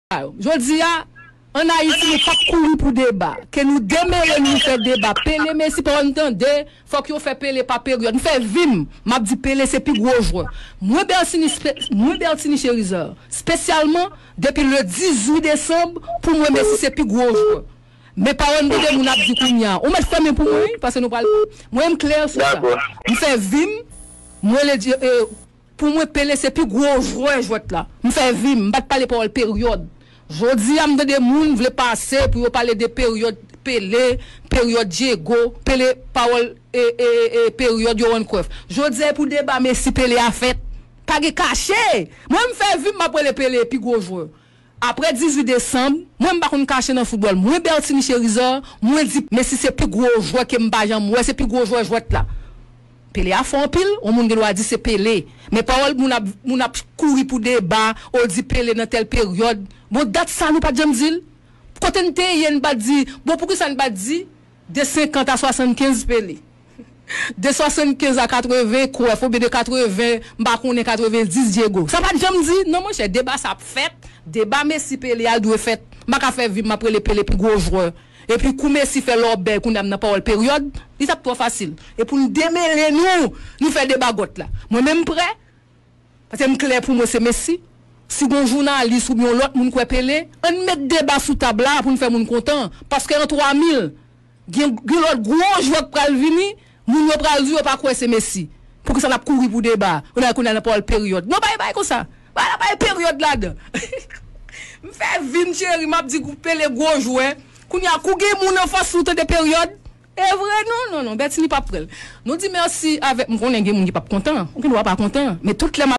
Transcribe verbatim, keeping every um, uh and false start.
sa yo. Jodi a, ann Ayiti, nou p ap kouri pou deba. Ke nou demele nou fè deba. Pele, Messi, pawòl m tande, fòk yo fè Pele pa peryòd. M fè vi m, m ap di Pele se pi gwo jwè. Mwen, Bertinie, spe- mwen, Bertinie Chérizier, espesyalman, depi le dizuit desanm, pou mwen, Messi se pi gwo jwè. Men pawòl m tande moun ap di kounye a. Ou mèt fèmen pou mwen, wi, paske nou pral. Mwen, m klè sou sa. M fè vi m, mwen, le, eh, pou mwen, Pele se pi gwo jwè jwèt la. M fè vi m, m pa t pale pawòl peryòd. Jodi a, m tande moun vle pase pou yo pale de peryòd Pele, peryòd Diego, Pele, pawòl e, e, e, e peryòd yo rann kwèf. Jodi a, e pou deba Messi Pele a fèt. Pa gen kache. Mwen, m fè vi m, m ap rele Pele pi gwo jwè. Apre dizuit desanm, mwen m pa konn kache nan foutbòl. Mwen, Bertinie Chérizier, mwen di Messi se pi gwo jwè ke m pa janm wè, se pi gwo jwè jwèt la. Pele a fò anpil, yon moun gen dwa di se Pele. Men pawòl moun ap, moun ap kouri pou deba, ou di Pele nan tèl peryòd. Bon, dat sa nou pa t janm di l. Kote n te ye, n pa t di, bon, poukisa n pa t di de senkant a swasannkenz Pele? De swasannkenz a katreven Cruyff, oubyen de katreven, m pa konnen, katrevendis Diego. Sa pa t janm di, non, monchè, deba sa ap fèt, deba Messi Pele a dwe fèt. M pa ka fè vi m ap rele Pele pi gwo jwè. Epi kou Messi fè lòbèy, kounye a m nan pawòl peryòd, li t ap twò fasil. E pou n demele nou, nou fè deba gòt la. Mwen menm m prè, paske m klè pou mwen se Messi. Si gon jounalis oubyen yon lòt moun kwè Pele, ann met deba sou tab la pou n fè moun kontan. Paske an twa mil, gen, gen lòt gwo jwè k pral vini, moun yo pral di yo pa kwè se Messi. Poukisa n ap kouri pou deba? Ou nan kounye a nan pawòl peryòd. Non, pa gen bagay konsa. Pa gen bagay peryòd ladan. M fè vi m, cheri, m ap di Pele gwo jwè. Kounye a, kou gen moun anfas ou tande peryòd, e vre, non, non, non, Bertinie p ap prè l. Nou di mèsi avèk, m konnen gen moun ki p ap kontan. Ou gen dwa pa kontan. Men tout lè m ap